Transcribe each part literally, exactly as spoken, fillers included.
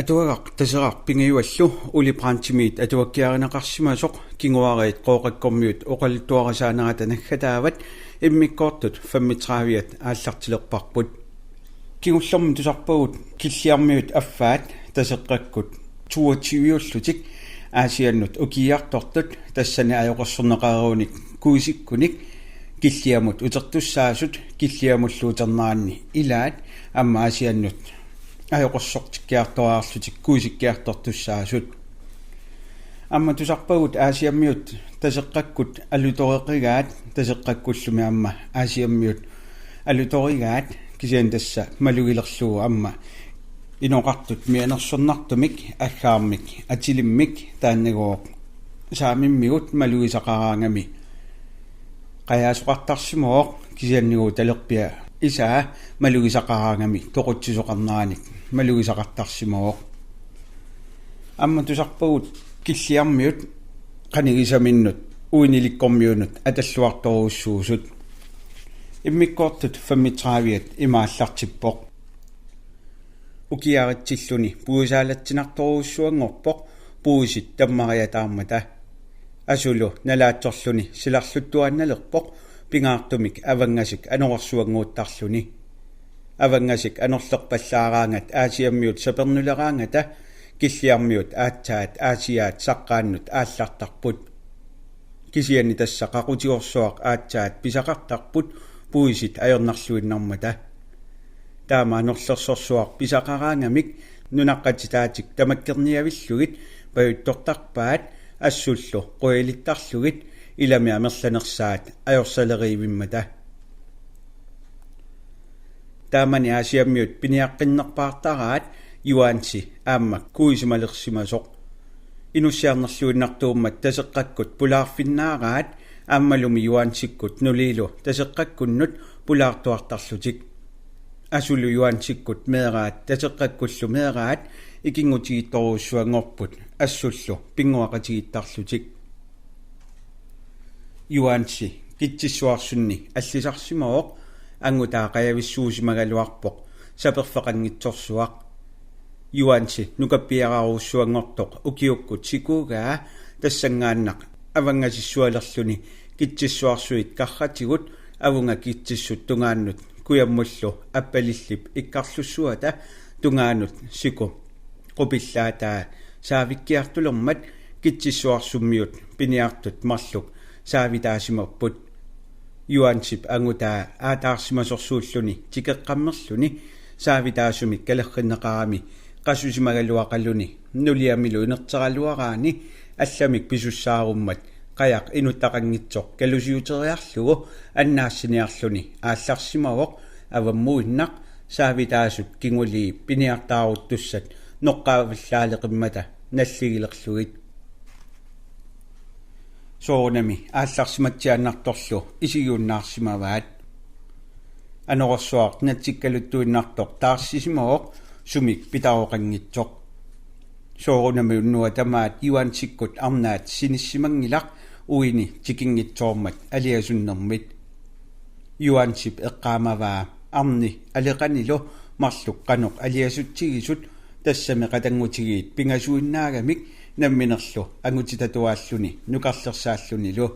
Atuagaq Taseraq pingajuallu Ole Brandtimit atuakkiarineqarsimasoq, kinguariit Qooqakkormiut oqaluttuarisaanerata naggataavat, immikkoortut femogtredive aallartilerparput. Kingullermi tusarpagut Killiarmiut affaat Taseqqakkut toogtyve-ullutik Aasiannut ukiiartortut, tassani ajoqersorneqareerunik kuisikkunik Killiamut utertussaasut, Killiamullu uterneranni ilaat aamma Aasiannut ajoqersortikkiartoriarlutik kuisikkiartortussaasut. Aamma tusarpagut Aasiammiut Taseqqakkut alutoreqigaat, Taseqqakkullumi aamma Aasiammiut alutorigaat, kisianni tassa malugilerlugu aamma inoqartut mianersornartumik, aggaarmik atilimmik, taannagooq saamimmigut malugisaqaraangami qajaasoqartarsimavoq, kisiannigooq talerpiaq isaa malugisaqaraangami toqutsisoqarneranik malugisaqartarsimavoq. Aamma tusarpagut Killiarmiut qanigisaminnut uinilikkormiunut atalluartorujussuusut. Immikkoortut femogtredive ima aallartippoq. Ukiaritsilluni puisaalatsinartorujussuanngorpoq puisit tammariataarmata. Asulu nalaatsorluni silarluttuaannalerpoq, pingaartumik avanngasik anorersuanngortarluni. Avanngasik anorlerpallaaraangat Aasiammiut sapernuleraangata Killiarmiut aatsaat Aasiaat saqqaannut aallartarput. Kisianni tassa qaqutigorsuaq aatsaat pisaqartarput puisit ajornarluinnarmata. Taama anorlersorsuaq pisaqaraangamik nunaqqatitaatik tamakkerniavillugit pajuttortarpaat, assullu qujalittarlugit ilami amerlanersaat ajorsaleriivimmata. Taamani Aasiammiut piniaqqinnerpaartaraat Juansi aamma kuisimalersimasoq. Inussiarnerluinnartuummat Taseqqakkut pulaarfinnaaraat aammalumi Juansikkut nuliilu Taseqqakkunnut pulaartuartarlutik. Asulu Juansikkut meeraat Taseqqakkullu meeraat ikinngutigiittorujussuanngorput assullu pinnguaqatigiittarlutik. Juansi Kitsissuarsunni allisarsimavoq, angutaa qajavissuusimagaluarpoq saperfeqanngitsorsuaq. Juansi nukappiararujussuanngortoq ukiukkut sikuugaa, tassanngaannaq avanngasissualerluni Kitsissuarsuit karratigut avunga Kitsissut tungaannut Kujammullu Appalillip ikkarlussuata tungaanut siku qupillaataa saavikkiartulermat Kitsissuarsummiut piniartut marluk saavitaasimapput. Juansip angutaa aataarsimasorsuulluni tikeqqammerluni saavitaasumik kalerrinneqarami qasusimagaluaqaluni nuliamilu inerteraluaraani allamik pisussaarummat qajaq inuttaqanngitsoq kalusiuteriarlugu annaassiniarluni aallarsimavoq, avammuinnaq saavitaasut kingulii piniartaaruttussat noqqaavallaaleqimmata nalligilerlugit. Soorunami aallarsimatsiaannartorlu isigiunnaarsimavaat. Anorersuaq natsikkaluttuinnartoq taarsisimavoq sumik pitaroqanngitsoq. Soorunami unnuaq tamaat Juansikkut arnaat sinissimanngilaq uini tikinngitsoormat aliasunnermit. Juansip eqqaamavaa arni aleqanilu marluk qanoq aliasutsigisut, tassami qatanngutigiit pingasuinnaagamik namminerlu angutitatuaalluni nukarlersaallunilu.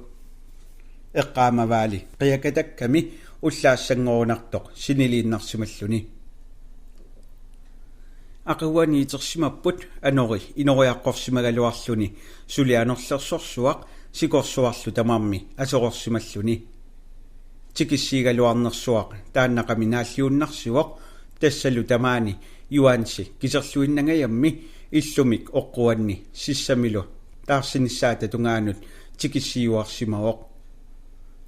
Eqqaamavaali qiakatakkami ullaassanngorunartoq siniliinnarsimalluni. Aqaguani itersimapput anori inoriaqqorsimagaluarluni suli anorlersorsuaq sikorsuarlu tamarmi aserorsimalluni. Tikissiigaluarnersuaq taannaqami naalliunnarsivoq, tassalu tamaani Juansi kiserluinnangajammi illumik oqquanni sissamilu taarsinissaata tungaanut tikissiiuarsimavoq.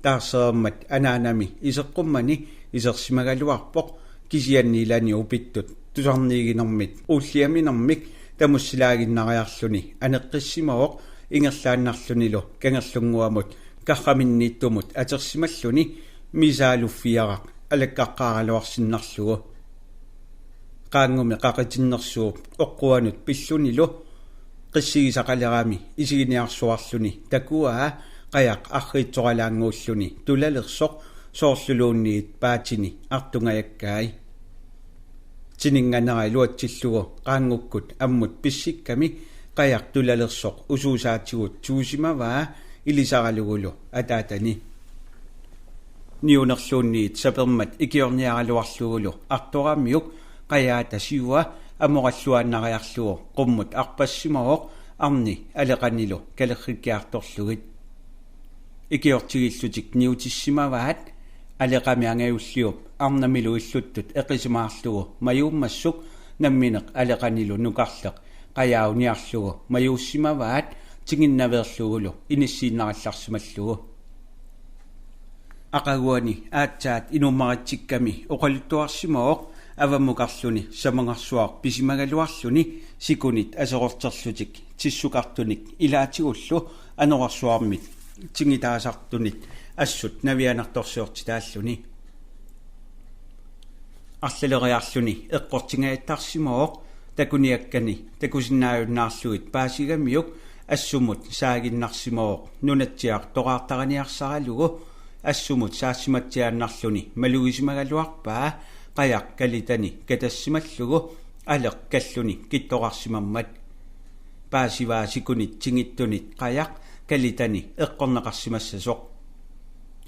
Taarsereermat anaanami iseqqummani isersimagaluarpoq, kisianni ilani upittut tusarniiginermit uulliaminermik tamussilaaginnariarluni aneqqissimavoq ingerlaannarlunilu kangerlunnguamut karraminniittumut atersimalluni misaaluffiaraq alakkaqqaaraluarsinnarlugu. Qaanngumi qaqitinnersuup oqquanut pillunilu qissigisaqalerami isiginiarsuarluni takuaa qajaq arriitsoralaannguulluni tulalersoq soorluluunniit paatini artungajakkai. Tininganera iluatsillugu qaanngukkut ammut pissikkami qajaq tulalersoq usuusaatigut tuusimavaa ilisaralugulu ataatani. Niunerluunniit sapermat ikiorniaraluarlugulu artoramiuk qajaata siua amoralluaannariarlugu qummut arpassimavoq arni aleqanilu kalerrikkiartorlugit. Ikiortigillutik niutissimavaat aleqami angajulliup arnamilu illuttut eqisimaarlugu majuummassuk nammineq aleqanilu nukarleq qajaa uniarlugu majuussimavaat tinginnaveerlugulu inissiinnarallarsimallugu. Aqaguani aatsaat inummaritsikkami oqaluttuarsimavoq avammukarluni samangarsuaq pisimagaluarluni sikunit aserorterlutik tissukartunik ilaatigullu anorersuarmit tingitaasartunit assut navianartorsiortitaalluni. Arlaleriarluni eqqortingajattarsimavoq takuniakkani takusinnaajunnaarlugit paasigamiuk assumut saaginnarsimavoq nunatsiaq toqaartariniarsaralugu assumut saassimatsiaannarluni malugisimagaluarpaa qajaq kalitani katassimallugu aleq kalluni kittoqarsimammat. Paasivaa sikunit tingittunit qajaq kalitani eqqorneqarsimassasoq.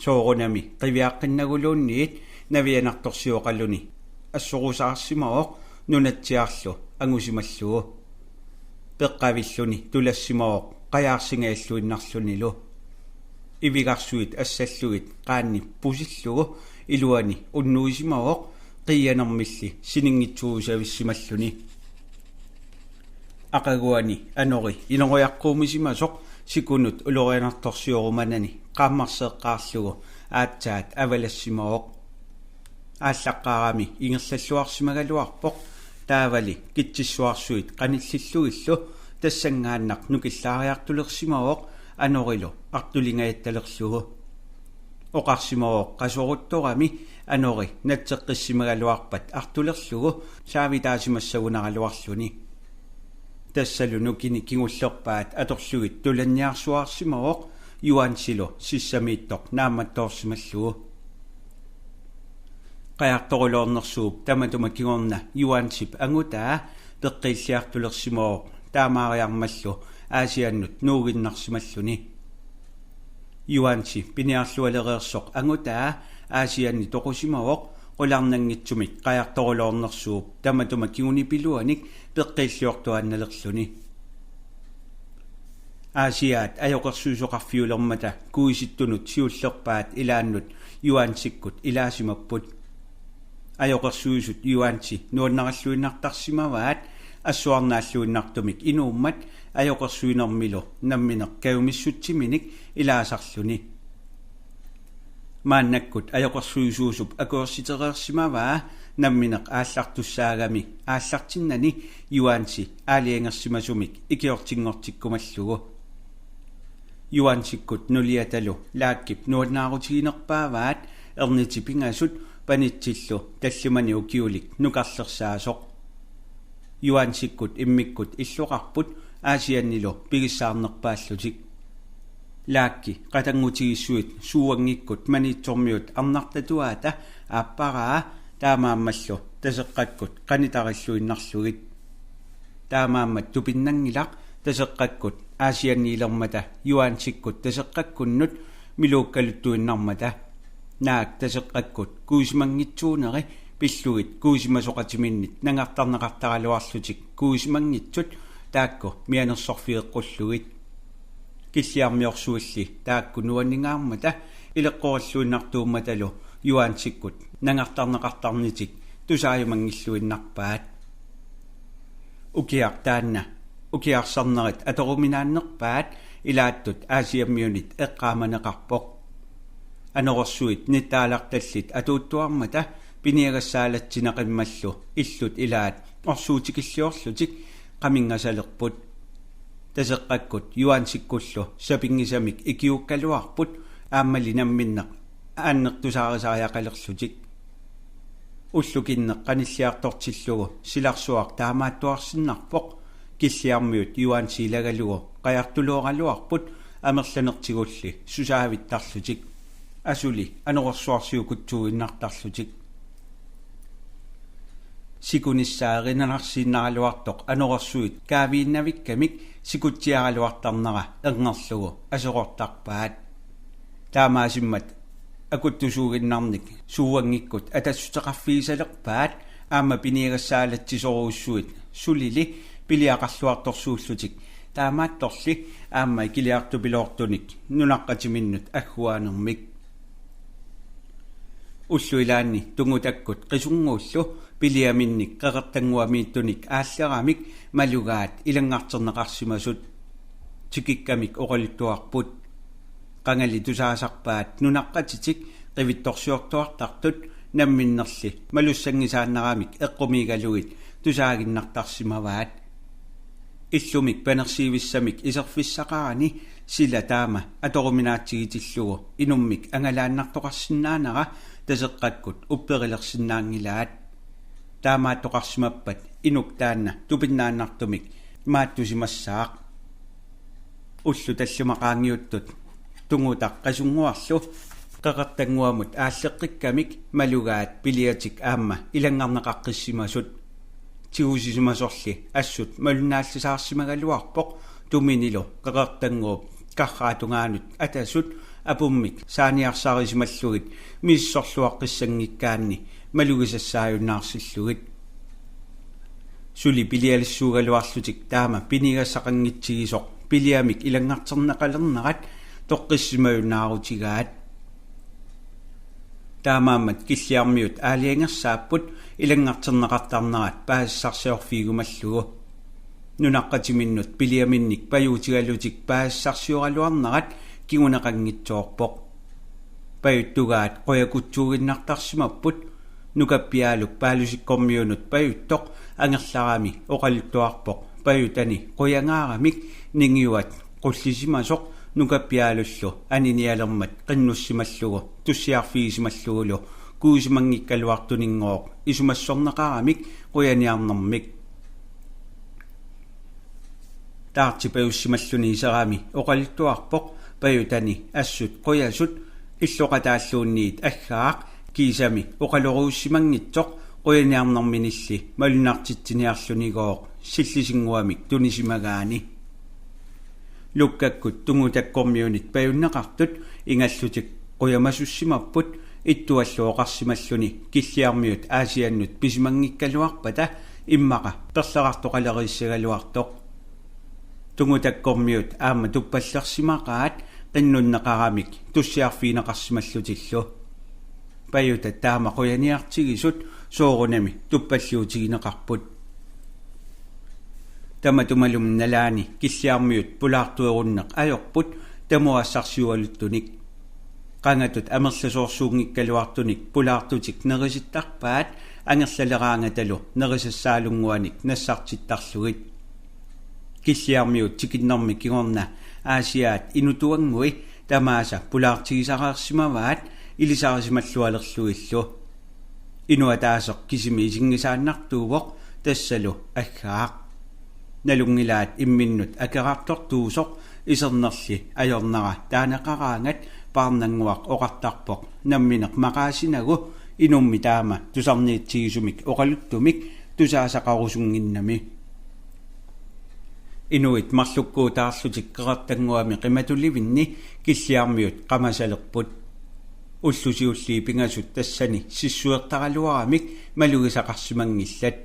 Soorunami qiviaqqinnaguluunniit navianartorsioqaluni assorusaarsimavoq nunatsiarlu angusimallugu. Peqqavilluni tulassimavoq qajaarsingajalluinnarlunilu. Ivigarsuit assallugit qaanni pusillugu iluani unnuisimavoq qiianermilli sininngitsuusavissimalluni. Aqaguani anori inorujaqquumisimasoq sikunut ulorianartorsiorumanani qaammarseeqqaarlugu aatsaat avalassimavoq. Aallaqqaarami ingerlalluarsimagaluarpoq taavali kitsissuarsuit qanillillugillu tassanngaannaq nukillaariartulersimavoq anorilu artulingajattalerlugu. Oqarsimavoq qasoruttorami anori natseqqissimagaluarpat artulerlugu saavitaasimassagunaraluarluni. Tassalu nukini kingullerpaat atorlugit tulanniarsuaarsimavoq Juansilu sissamiittoq naammattoorsimallugu. Qajartoruloornersuup tamatuma kingorna Juansip angutaa peqqiilliartulersimavoq taamaariarmallu Aasiannut nuuginnarsimalluni. Juansi piniarlualereersoq angutaa Aasianni toqusimavoq qularnanngitsumik qajartoruloornersuup tamatuma kingunipiluanik peqqiilliortuaannalerluni. Aasiaat ajoqersuisoqarfiulermata kuisittunut siullerpaat ilaannut Juansikkut ilaasimapput. Ajoqersuisut Juansi nuannaralluinnartarsimavaat assuarnaalluinnartumik inuummat ajoqersuinermilu nammineq kajumissutsiminik ilaasarluni. Maannakkut ajoqersuisuusup akuersitereersimavaa nammineq aallartussaagami aallartinnani Juansi aalajangersimasumik ikiortinngortikkumallugu. Juansikkut nuliatalu Laakkip nuannaarutiginerpaavaat ernitit pingasut panitsillu tallimani ukiulik nukarlersaasoq. Juansikkut immikkut illoqarput Aasiannilu pigissaarnerpaallutik. Laakki qatanngutigissuit Suuangikkut Maniitsormiut arnartatuaata aapparaa taamaammallu Taseqqakkut qanitarilluinnarlugit. Taamaammat tupinnanngilaq Taseqqakkut Aasianniilermata Juansikkut Taseqqakkunnut miluukkaluttuinnarmata. Naak Taseqqakkut kuisimanngitsuuneri pillugit kuisimasoqatiminnit nangartarneqartaraluarlutik kuisimanngitsut taakku mianersorfigeqqullugit. Killiarmiorsuilli taakku nuanningaarmata ileqqorilluinnartuummatalu Juansikkut nangartarneqartarnitik tusaajumanngilluinnarpaat. Ukiaq taanna ukiarsarnerit atoruminaannerpaat ilaattut Aasiammiunit eqqaamaneqarpoq. Anorersuit nittaalartallit atuuttuarmata piniagassaalatsineqimmallu illut ilaat orsuutikilliorlutik qaminngasalerput. Taseqqakkut Juansikkullu sapinngisamik ikiuukkaluarput aammali namminneq aannertusaarisariaqalerlutik. Ullukinneq qanilliartortillugu silarsuaq taamaattuarsinnarpoq Killiarmiut Juansi ilagalugu qajartulooraluarput amerlanertigulli susaavittarlutik. Asuli anorersuarsiukutsuuinnartarlutik. Sikunissaa erinanarsiinnaraluartoq anorersuit kaaviinnavikkamik sikutsiaraluartarnera erngerlugu aserortarpaat. Taamaasimmat akuttusuuginnarnik suuanngikkut atassuteqarfigisalerpaat aamma piniagassaalatsisorujussuit sulili piliaqarluartorsuullutik taamaattorli aamma ikiliartupiloortunik nunaqqatiminnut agguaanermik. Ullut ilaanni Tungutakkut Qisunnguullu piliaminnik Qeqertannguamiittunik aalleramik malugaat ilanngarterneqarsimasut. Tikikkamik oqaluttuarput. Qangali tusaasarpaat nunaqqatitik qivittorsiortuartartut namminnerli malussanngisaannaramik eqqumiigalugit tusaaginnartarsimavaat. Illumik panersiivissamik iserfissaqarani sila taama atoruminaatsigitillugu inummik angalaannartoqarsinnaanera Taseqqakkut upperilersinnaanngilaat. Taamaattoqarsimappat inuk taanna tupinnaannartumik maattusimassaaq. Ullut tallimat qaangiuttut Tungutaq Qisunnguarlu Qeqertannguamut aalleqqikkamik malugaat piliatik aamma ilanngarneqaqqissimasut. Tigusisimasorli assut malunnaallisaarsimagaluarpoq tuminilu Qeqertannguup karraatungaanut atasut apummik saaniarsarisimallugit misissorluaqqissanngikkaanni malugisassaajunnaarsillugit. Suli pilialissuugaluarlutik taama piniagassaqanngitsigisoq piliamik ilanngarterneqalernerat toqqissimajunnaarutigaat. Taamaammat Killiarmiut aalajangersaapput ilanngarterneqartarnerat paasissarsiorfigiumallugu. Nunaqqatiminnut piliaminnik pajuutigalutik paasissarsioraluarnerat kinguneqanngitsoorpoq. Pajuttugaat qujakutsuuginnartarsimapput. Nukappiaaluk Paalusikkormiunut pajuttoq angerlarami oqaluttuarpoq pajutani qujangaaramik ningiuat qullisimasoq nukappiaalullu aninialermat qinnussimallugu tussiarfigisimallugulu kuisimanngikkaluartuninngooq isumassorneqaramik qujaniarnermik. Taartipajussimalluni iserami oqaluttuarpoq pajutani assut qujasut illoqataalluunniit aggaaq kiisami oqaloruussimanngitsoq qujaniarnerminilli malunnartitsiniarlunigooq sillisinnguamik tunisimagaani. Lukkakkut Tungutakkormiunit pajunneqartut ingallutik qujamasussimapput ittuallu oqarsimalluni Killiarmiut Aasiannut pisimanngikkaluarpata immaqa perlerartoqaleriissagaluartoq. Tungutakkormiut aamma tuppallersimaqaat qinnunneqaramik tussiarfigineqarsimallutillu. Pajutat taama qujaniartigisut soorunami tuppalliutigineqarput. Tamatumalumi nalaani Killiarmiut pulaartuerunneq ajorput tamuassarsiualuttunik. Qangatut amerlasoorsuunngikkaluartunik pulaartutik nerisittarpaat angerlaleraangatalu nerisassaalunnguanik nassartittarlugit. Killiarmiut tikinnermi kingorna Aasiaat inutuanngui tamaasa pulaartigisareersimavaat ilisarisimallualerlugillu. Inuk ataaseq kisimi isinngisaannartuuvoq tassalu aggaaq. Nalunngilaat imminnut akerartortuusoq isernerli ajornera taaneqaraangat Paarnannguaq oqartarpoq nammineq maqaasinagu inummi taama tusarniitsigisumik oqaluttumik tusaasaqarusunnginnami. Inuit marlukkuutaarlutik Qeqertannguami qimatulivinni Killiarmiut qamasalerput. Ullut siulliit pingasut tassani sissuertaraluaramik malugisaqarsimanngillat.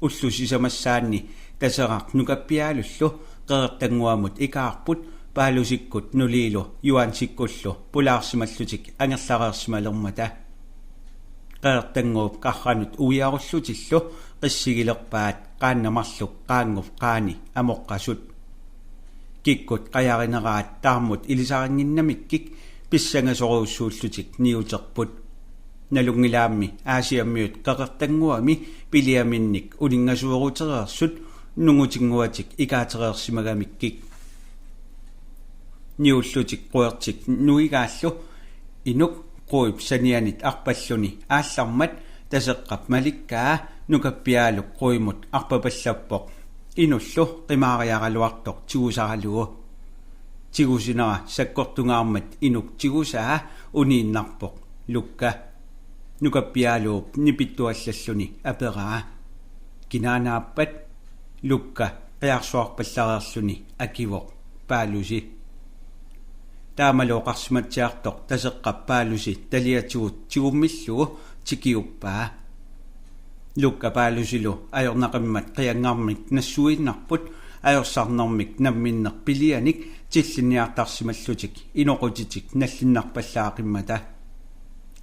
Ullut sisamassaanni Taseraq nukappiaalullu Qeqertannguamut ikaarput Paalusikkut nuliilu Juansikkullu pulaarsimallutik angerlareersimalermata. Qeqertannguup qarranut uiarullutillu qissigilerpaat qaannat marluk qaanngup qaani amoqqasut. Kikkut qajarineraat taarmut ilisarinnginnamikkik pissangasorujussuullutik niuterput. Nalunngilaammi Aasiammiut Qeqertannguami piliaminnik uninngasuerutereersut nungutinnguatik ikaatereersimagamikkik. Niullutik quertik nuigaallu inuk quip sanianit arpalluni aallarmat Taseqqap malikkaa nukappiaaluk quimut arpapallappoq. Inullu qimaariaraluartoq tigusaralugu. Tigusinera sakkortungaarmat inuk tigusaa uniinnarpoq Lukka. Nukappialuup nipittuallalluni aperaa: "Kinaanaappat?" Lukka qiarsuarpallareerluni akivoq: "Paalusi." Taamalu oqarsimatsiartoq Taseqqap Paalusi taliatigut tigummillugu tikiuppaa. Lukka Paalusilu ajornaqimmat qianngarmik nassuiinnarput ajorsarnermik namminneq pilianik tillinniartarsimallutik inoqutitik nallinnarpallaaqimmata.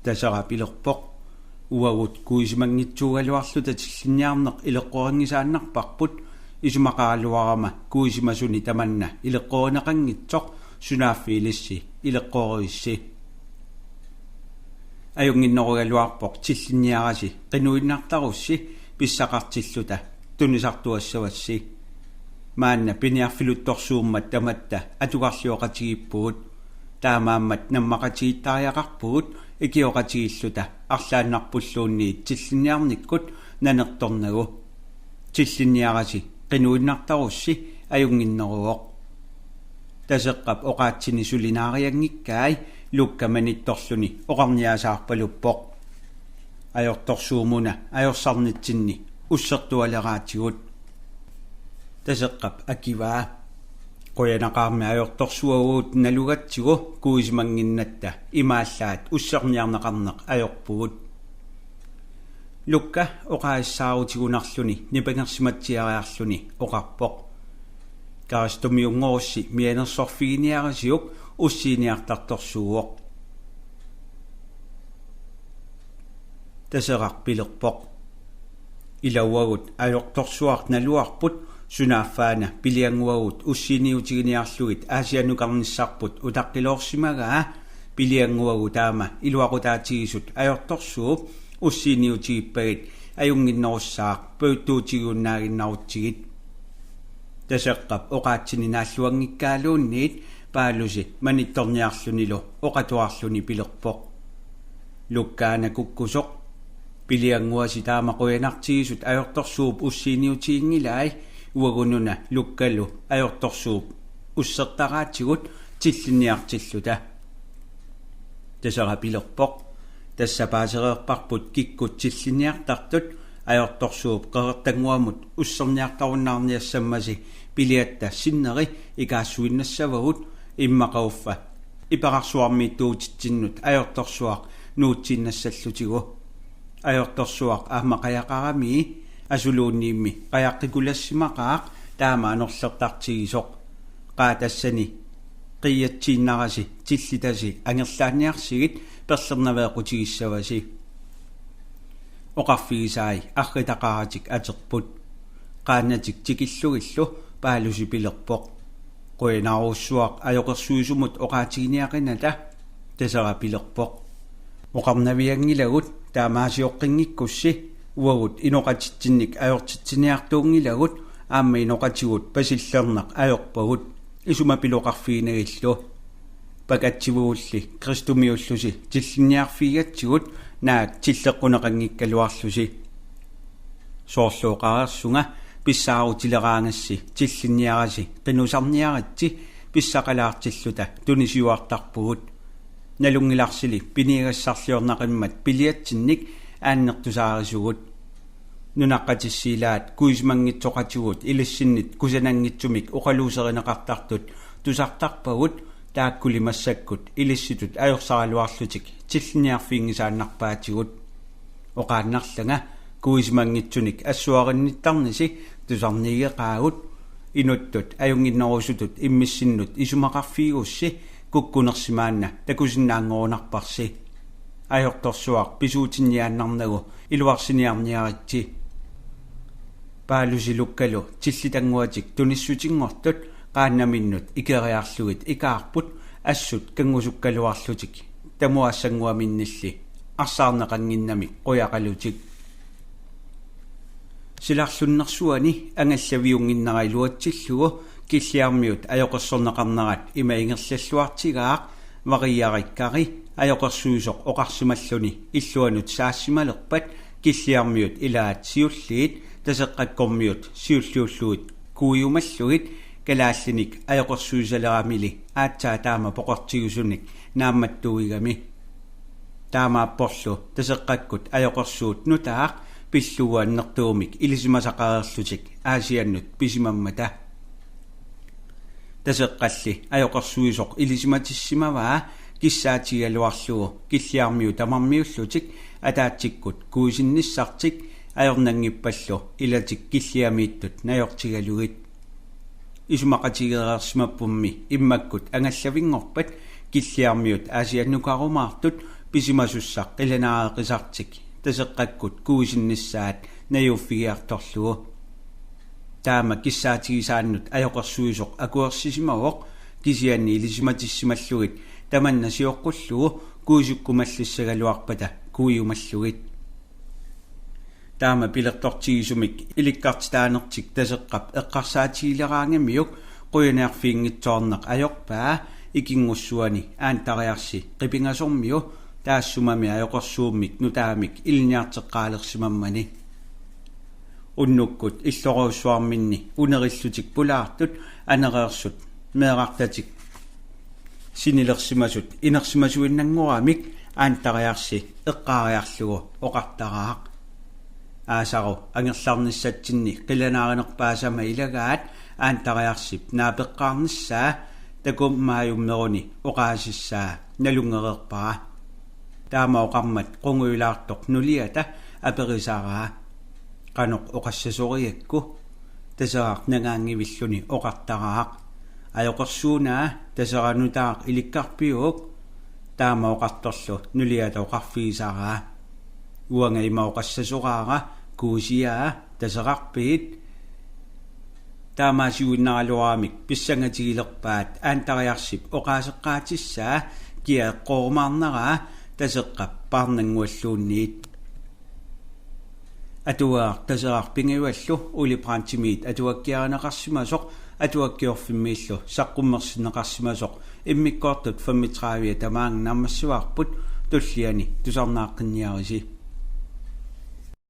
Taseraq pilerpoq: "Uagut kuisimanngitsuugaluarluta tillinniarneq ileqqorinngisaannarparput, isumaqaraluarama kuisimasuni tamanna ileqqorineqanngitsoq sunaaffa ilissi ileqqorivissi." "Ajunnginnerugaluarpoq tillinniarasi qinuinnartarussi pissaqartilluta tunisartuassavassi. Maanna piniarfiluttorsuummat tamatta atugarlioqatigiippugut. Taamaammat nammaqatigiittariaqarpugut ikioqatigiilluta arlaannarpulluunniit tillinniarnikkut nanertornagu. Tillinniarasi qinuinnartarussi ajunnginneruvoq." Taseqqap oqaatsini suli naarianngikkai Lukka manittorluni oqarniasaarpaluppoq: "Ajortorsuup una ajorsarnitsinni ussertualeraatigut." Taseqqap akivaa: "Qujanaqaarmi ajortorsuaq uagut nalugatsigu kuisimannginnatta, imaallaat usserniarneqarneq ajorpugut." Lukka oqaasissaarutigunarluni nipangersimatsiariarluni oqarpoq: "Kristumiunngorussi mianersorfiginiarisiuk ussiiniartartorsuuvoq." Taseraq pilerpoq: "Ila uagut ajortorsuaq naluarput, sunaaffa-una piliannguagut ussiiniutiginiarlugit Aasiannukarnissarput utaqqiloorsimagaa. Piliannguagut taama iluaqutaatigisut ajortorsuup ussiiniutigippagit ajunnginnerussaaq pajuttuutigiunnaaginnarutsigit." Taseqqap oqaatsini naalluanngikkaaluunniit Paalusi manittorniarlunilu oqatuarluni pilerpoq: "Lukka-una kukkusoq, piliannguasi taama qujanartigisut ajortorsuup ussiiniutiginngilai, uagut-una Lukkalu ajortorsuup ussertaraatigut tillinniartilluta." Taseraq pilerpoq: "Tassa paasereerparput kikkut tillinniartartut, ajortorsuup qeqertannguamut usserniartarunnaarniassammasi piliatta sinneri ikaassuinnassavagut, immaqa uffa iperarsuarmiittuutitsinnut ajortorsuaq nuutsiinnassallutigu. Ajortorsuaq aamma qajaqarami, asuluunniimmi qajaqqulassimaqaaq taama anorlertartigisoq. Qaa tassani qiiatsiinnarasi tillitasi angerlaanniarsigit perlernaveeqqutigissavasi." Oqarfigisai arritaqaratik aterput. Qaannatik tikillugillu Paalusi pilerpoq: "Qujanarujussuaq ajoqersuisumut oqaatiginiaqinata." Taseraq pilerpoq: "Oqarnavianngilagut taamaasioqqinngikkussi, uagut inoqatitsinnik ajortitsiniartuunngilagut, aamma inoqatigut pasillerneq ajorpagut, isumapiloqarfiginagillu. Pakatsivugulli kristumiullusi tillinniarfigigatsigut naak tilleqquneqanngikkaluarlusi. Soorlu oqareersunga, pissaarutileraangassi tillinniarasi qinusarniaritsi pissaqalaartilluta tunisiuartarpugut. Nalunngilarsili piniagassarliornaqimmat piliatsinnik aannertusaarisugut. Nunaqqatissiilaat kuisimanngitsoqatigut ilissinnit kusananngitsumik oqaluuserineqartartut tusartarpagut, taakkuli massakkut ilissitut ajorsaraluarlutik tillinniarfiginngisaannarpaatigut. Oqaannarlanga, kuisimanngitsunik assuarinnittarnisi tusarniigeqaagut. Inuttut ajunnginnerusutut immissinnut isumaqarfigigussi kukkunersi maanna takusinnaanngorunarparsi. Ajortorsuaq pisuutinniaannarnagu iluarsiniarniaritsi." Paalusi Lukkalu tillitannguatik tunissutinngortut qaannaminnut ikeriarlugit ikaarput assut kanngusukkaluarlutik tamuassannguaminnilli arsaarneqannginnamik qujaqalutik. Silarlunnersuani angallaviunnginnera iluatsillugu Killiarmiut ajoqersorneqarnerat ima ingerlalluartigaaq, Variarikkari ajoqersuisoq oqarsimalluni illuanut saassimalerpat Killiarmiut ilaat siulliit Taseqqakkormiut siulliullugit kuiumallugit kalaallinik ajoqersuisaleramili aatsaat taama poqortigisunik naammattuigami. Taamaapporlu Taseqqakkut ajoqersuut nutaaq pillugu annertuumik ilisimasaqareerlutik Aasiannut pisimammata. Taseqqalli ajoqersuisoq ilisimatissimavaa kissaatigigaluarlugu Killiarmiut tamarmiullutik ataatsikkut kuisinnissartik ajornanngippallu ilatik Killiamiittut najortigalugit. Isumaqatigeereersimappummi immakkut angallavinngorpat Killiarmiut Aasiannukarumaartut pisimasussaq qilanaareqisartik Taseqqakkut kuisinnissaat najuuffigiartorlugu. Taama kissaatigisaannut ajoqersuisoq akuersisimavoq, kisianni ilisimatissimallugit tamanna sioqqullugu kuisikkumallissagaluarpata kuiumallugit. Taama pilertortigisumik ilikkartitaanertik Taseqqap eqqarsaatigileraangamiuk qujaniarfiginngitsoorneq ajorpaa ikinngussuani Aantariarsi Qipingasormiu taassumami ajoqersuummik nutaamik ilinniarteqqaalersimammani. Unnukkut illorujussuarminni unerillutik pulaartut anereersut meerartatik sinilersimasut inersimasuinnanngoramik Aantariarsi eqqaariarlugu oqartaraaq: Aasaru angerlarnissatsinni qilanaarinerpaasama ilagaat Aantariarsip naapeqqaarnissaa takumaajummeruni oqaasissaa nalunngereerpara. Taama oqarmat qungujulaartoq nuliata aperisaraa: Qanoq oqassasorigakku? Taseraq nangaanngivilluni oqartaraaq: Ajoqersuunaa, Taseraq nutaaq ilikkarpiuk? Taama oqartorlu nuliata oqarfigisaraa: Uanga ima oqassasoraara, kuisiaa, Taserarpiit? Taamaasiuinnaraluaramik pissangatigilerpaat Aantariarsip oqaaseqqaatissaa kia eqqoorumaarnaraa Taseqqap paarnanngualluunniit. Atuagaq Taseraq pingajuallu Ole Brandtimit atuakkiarineqarsimasoq Atuakkiorfimmiillu saqqummersinneqarsimasoq immikkoortut femogtredive tamaanga naammassivarput, tulliani tusarnaaqqinniarisi.